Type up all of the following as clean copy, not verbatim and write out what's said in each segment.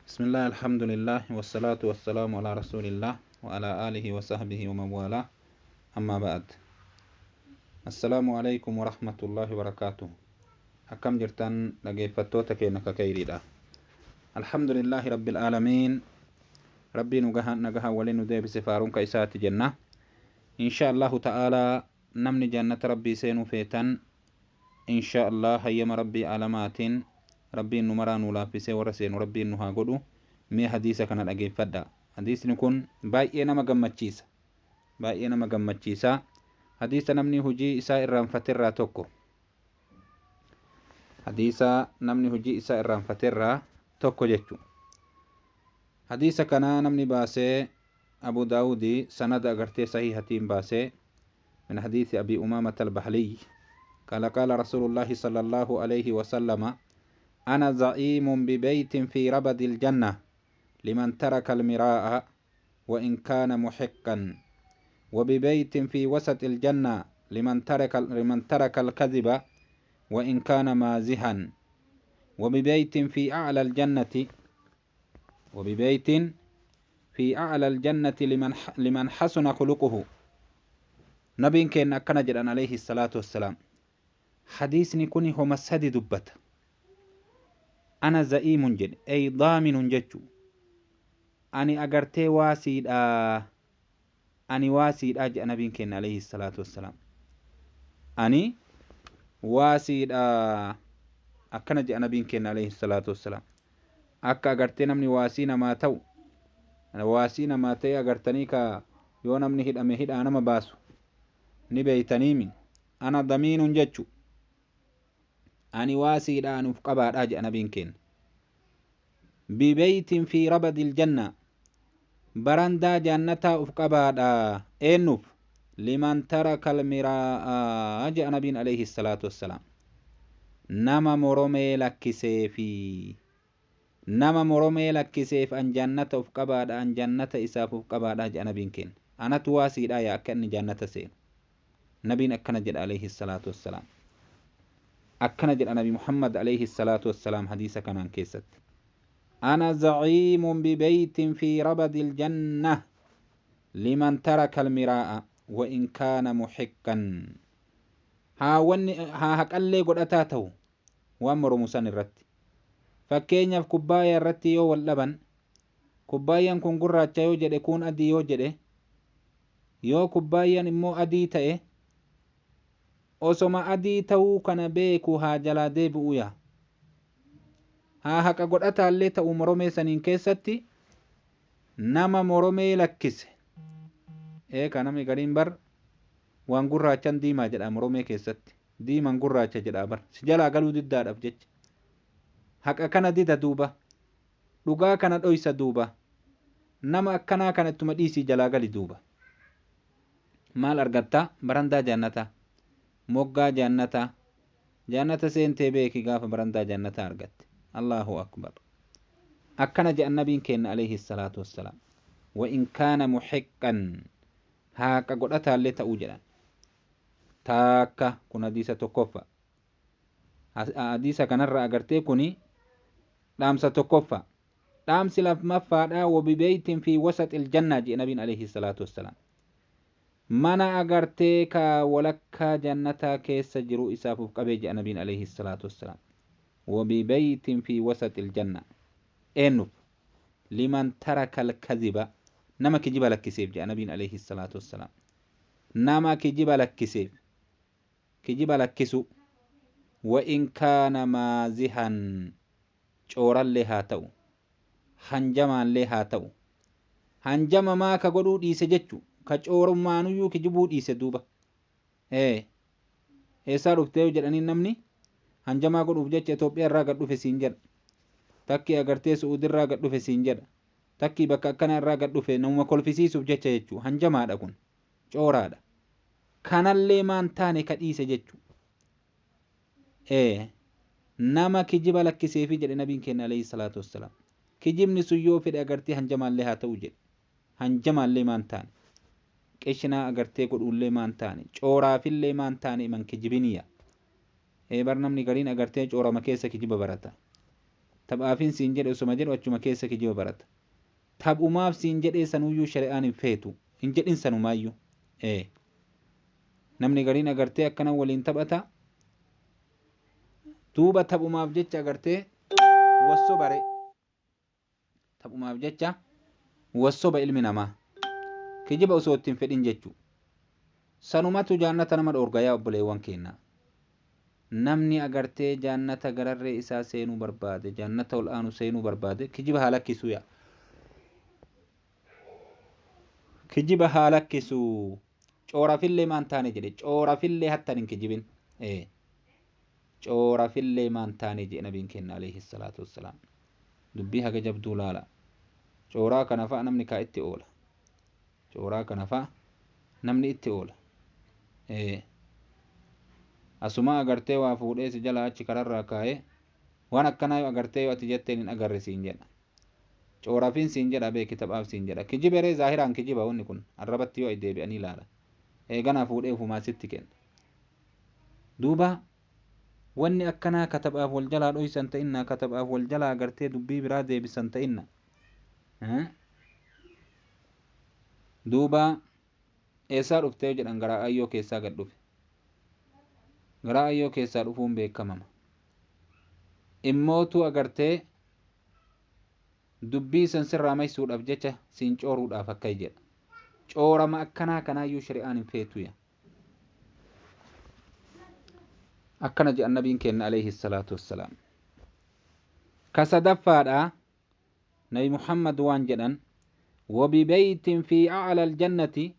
بسم الله الحمد لله والصلاة والسلام على رسول الله وعلى آله وصحبه ومن والاه أما بعد السلام عليكم ورحمة الله وبركاته. أكم جرتان dhaggeeffattoota keenya kakayriidha. الحمد لله رب العالمين ربي نجها نجها ولين deebise faaruunka isaati jenna. إن شاء الله تعالى namni jannata rabbii seenuu feetan إن شاء الله hayyama rabbii alamaatiin rabbiin nu maraa nu laaffisee warra seenu rabbiin nu haa godhu. Mee hadiisa kana dhageeffadha. Hadiisni kun baay'ee nama gammachiisa, baay'ee nama gammachiisa. Hadiisa namni hujii isaa irraanfaterraa tokko, hadiisa namni hujii isaa irraanfaterraa tokko jechu. Hadiisa kana namni baasee Abu Daawudi sanada agartee sahihatiin baasee من حديث أبي أمامة البهلي قال قال رسول الله صلى الله عليه وسلم أنا زعيم ببيت في ربد الجنة لمن ترك المراء وإن كان محقا، وببيت في وسط الجنة لمن ترك الكذب وإن كان مازحا، وببيت في أعلى الجنة وببيت في أعلى الجنة لمن حسن خلقه. Nabiin keenya akkana jedhan عليه الصلاة والسلام. Hadiisni kun homa sadi dubbata. أنا زعيم jedhe, أي ضامن jechu. Ani agartee waasiidha, ani waasiidha jedha nabiin keenya عليه الصلاة والسلام. Ani waasiidha akkana jedha nabiin keenya عليه الصلاة والسلام. Akka agartee namni waasii namaa ta'u, waasii namaa ta'e agartanii ka yoo namni hidhame hidhaa nama baasu ni beeytaniimi. أنا ضمين jechu, ani waasiidha, anuuf qabaadha jedha nabiin keenya. ببيت في ربد الجنة barandaa jannataa uf qabaadha. Eennuuf? لمن ترك المراء jedha nabiin عليه الصلاة والسلام. Nama moromee lakkiseefi, nama moromee lakkiseef an jannata uf qabaadha, an jannata isaaf uf qabaadha jedha nabiin keenya. Anatu waasiidha yaa akka inni jannata seenu. Nabiin akkana jedha عليه الصلاة والسلام. Akkana jedha nabi Muhammad عليه الصلاة والسلام hadiisa kanaan keessatti: أنا زعيم ببيت في ربد الجنة لمن ترك المراء وإن كان محقا. Haa wanni haa haqallee godhataa ta'u waan moromu san irratti. Fakkeenyaaf, kubbaayyaa irratti yoo wal dhaban, kubbaayyaan kun gurraacha yoo jedhe, kun adii yoo jedhe, yoo kubbaayyaan immoo adii ta'e, osoma adii ta'uu kana beeku haa jalaa deebi'u yaa. Haa haqa godhataallee ta'u moromee saniin keessatti nama moromee lakkise. Eeka namni gariin bar waan gurraachan diimaa jedha moromee keessatti, diiman gurraacha jedha bar si jalaa galuu diddaadhaaf jecha. Haqa kana dida duuba, dhugaa kana dhoysa duuba. Nama akkanaa kana ittuma dhiisii jalaa gali duuba. Maal argatta? Barandaa jannataa, moggaa jannataa. Jannata seentee beeki gaafa barandaa jannataa argatte. الله أكبر. Akkana jedhan nabiin keenya عليه الصلاة والسلام. وإن كان محقا haqa godhataallee ta'uu jedhan. Taakka kun hadiisa tokkoffa. Hadiisa kanarra agartee kuni dhaamsa tokkoffa. Dhaamsi lammaffaadha: وببيت في وسط الجنة jedhe nabiin عليه الصلاة والسلام. Mana agartee ka walakkaa jannataa keessa jiru isaaf uf qabee jedha nabiin عليه الصلاة والسلام. وببيت في وسط الجنة eennuuf? لمن ترك الكذب nama kijiba lakkiseef jedha nabiin عليه الصلاة والسلام. Nama kijiba lakkiseef, kijiba lakkisu. وإن كان مازحا coorallee haa ta'u, hanjamaallee haa ta'u, hanjama maa ka godhuu dhiise jechu, ka coorumaanuyyuu kijibuu dhiise duuba. Ee, eessaa dhuftee jedhanii, namni hanjamaa godhuuf jecha Itoophiyaa irraa gad dhufe siin jedha, takki agartee Su'uudirraa gad dhufe siin jedha, takki bakka akkana irraa gad dhufe, namuma kolfisiisuuf jecha jechuu. Hanjamaadha kun, cooraadha. Kanallee maan taane ka dhiise jechuu. Ee, nama kijiba lakkiseefi jedhe nabiin keenya عليه الصلاة والسلام. Kijibni sun yoo fedhe agartee hanjamaallee haa ta'u jedhe. Hanjamaallee maan taane, qishinaa agartee godhuullee maan taane, cooraafillee maan taane iman kijibiniya. Ee, bar namni gariin agartee coorama keessa kijiba barata. Taphaafin siin jedhe osuma jedhu achuma keessa kijiba barata. Taphumaaf siin jedhee sanuyyuu shari'aan hin feetu. Hin jedhin sanumaayyuu. Namni gariin agartee akkana waliin taphata. Duuba taphumaaf jecha agartee wassobare. Taphumaaf jecha wassoba ilmi namaa. Kijiba osoo itti hin fedhin jechuu. Sanumatu jaannata nama dhoorga yaa obboleewwan keenya. Namni agartee jaannata gararree isaa seenuu barbaade, jaannata ol aanu seenuu barbaade, kijiba haa lakkisuu yaa. Kijiba haa lakkisuu. Coorafillee maan taane jedhe. Coorafillee hattan hin kijibin. Coorafillee maan taane jedhe nabiin keenya alayhi salaatu wassalaam. Dubbii haga jabduu laala. Cooraa kana fa'a namni kaa itti oola. Cooraa kana fa'a namni itti oola. Asuma agartee waa fuudhee si jala achi kararraa kaa'ee waan akkanaa yoo agartee yoo ati jetteen hin agarre siin jedha. Coorafiin siin jedha beeki taphaaf siin jedha. Kijiberee zaahiraan kijiba wanni kun arrabatti yoo deebi'anii ilaala. Eeganaa fuudhee ufumaa sitti kenna. Duuba wanni akkanaa ka taphaaf wal jalaa dhoysan ta'inna, ka taphaaf wal jalaa agartee dubbii biraa deebisan ta'inna. Duuba eessaa dhuftee jedhan garaa ayyoo keessaa gad dhufe. Garaa ayyoo keessaa dhufuun beekamama. Immootu agartee dubbii san sirraa maysuudhaaf jecha siin cooruudhaaf akka jedha. Coorama akkanaa kanaayyuu shari'aan hin feetu yaa. Akkana jedhan nabiin keenya alayhi salaatu wassalaam. Ka sadaffaadha Nabi Muhammad waan jedhan وببيت في أعلى الجنة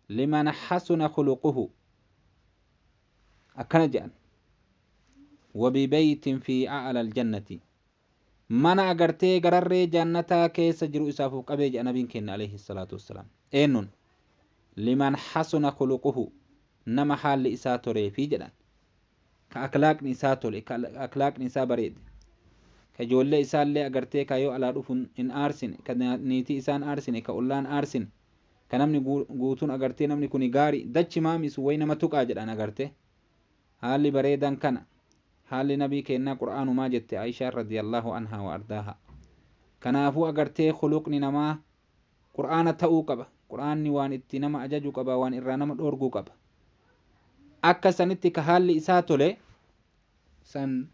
لمن حسن خلقه. أكن جأن وببيت في أعلى الجنة من أغرتي غرر جنة كيس جرو إسافو قبيج نبي كن عليه الصلاة والسلام. إنن لمن حسن خلقه نما حال إساتوري في جدان كأخلاق نساتوري كأخلاق نسا بريد كجولة إسان لي أغرتي كايو على رفن إن أرسن كنيتي إسان أرسن كأولان أرسن كنمني guutuun agartee namni kun gaarii dachi maamisu way nama tuqaa jedhan agartee haalli bareedan kana haalli nabii kennaa qur'aanumaa jette Aishaa radiyallahu anhaa wa ardaaha. Kanaafuu agartee khuluqni namaa qur'aana ta'uu qaba. Qur'aanni waan itti nama ajaju qaba, waan irraa nama dhoorguu qaba. Akka sanitti ka haalli isaa tole san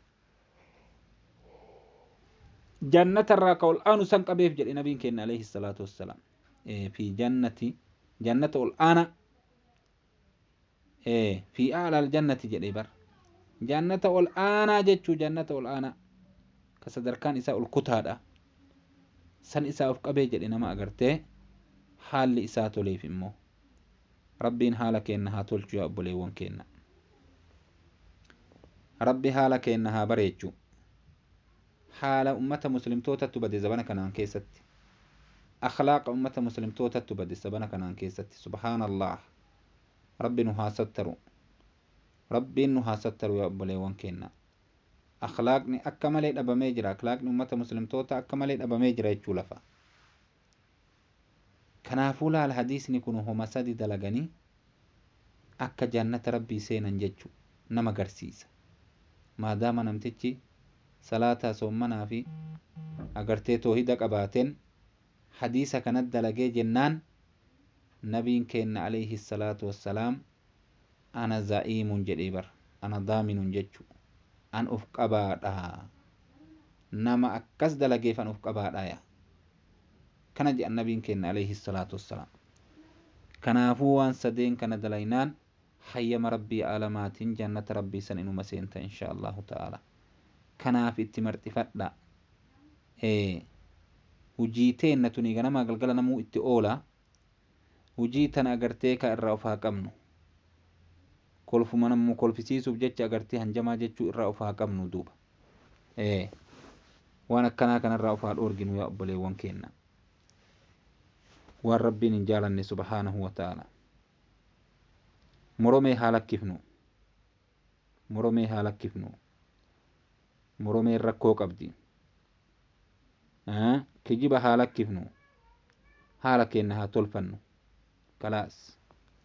jannata irraa ka ol aanu san qabeef jedhe nabiin kenna alayhi salaatu wassalaam. في جنة جنة الآن في أعلى الجنة جدي بر جنة الآن جتشو جنة الآن كصدر كان إساء الكتادة سن إساء أفقبي جدي نما أغرته حال إساء تولي في مو ربين حالك إنها تولجو يا أبو ليوان كينا ربي حالك إنها بريتشو حال أمة مسلم توتا تبدي زبانا كنان كيست أخلاق أمة مسلم توتا تبدي سبنا كنان كيست. سبحان الله ربي نها سترو ربي نها سترو يا أبو ليوان كينا. أخلاقني أكملت أبا ميجرا أخلاقني أمة مسلم توتا أكملت أبا ميجرا يتشولفا. كنافولا الحديث نكون هما سادي دلغني أكا جنة ربي سينا جتشو نما غرسيسا ما دام نمتشي صلاة صومنا في أغرتي توحيد قباتين حديث كانت دلقي جنان نبي كان عليه الصلاة والسلام أنا زعيم جديبر أنا ضامن جتشو أن أفقبا نما أكس دلقي فأن أفقبا يا كان جاء النبي كان عليه الصلاة والسلام كنافوان سدين كان دلينان حيم ربي عالمات جنة ربي سنين مسينت إن شاء الله تعالى كناف اتمرت فدا hujii teenna tuni ganama galgala namuu itti oola hujii tana agartee ka irraa of haa qabnu kolfuma namuu kolfisiisuuf jecha agartee hanjamaa jechuu irraa of haa qabnu duuba waan akkanaa kanarraa of haa dhoorginu yaa obboleewwan keenna waan rabbiin hin jaalanne subhaanahu wa ta'ala moromee haa lakkifnu moromee haa lakkifnu moromeen rakkoo qabdi kijiba haa lakkifnu haala keenna haa tolfannu kalaas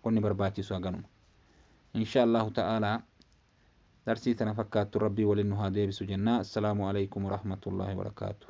qonni barbaachisu haganuma insha allahu ta'ala. Darsii tana fakkaattu Rabbii waliin nu haa deebisu jenna. Assalaamu alaikum warahmatullaahi wabarakaatu.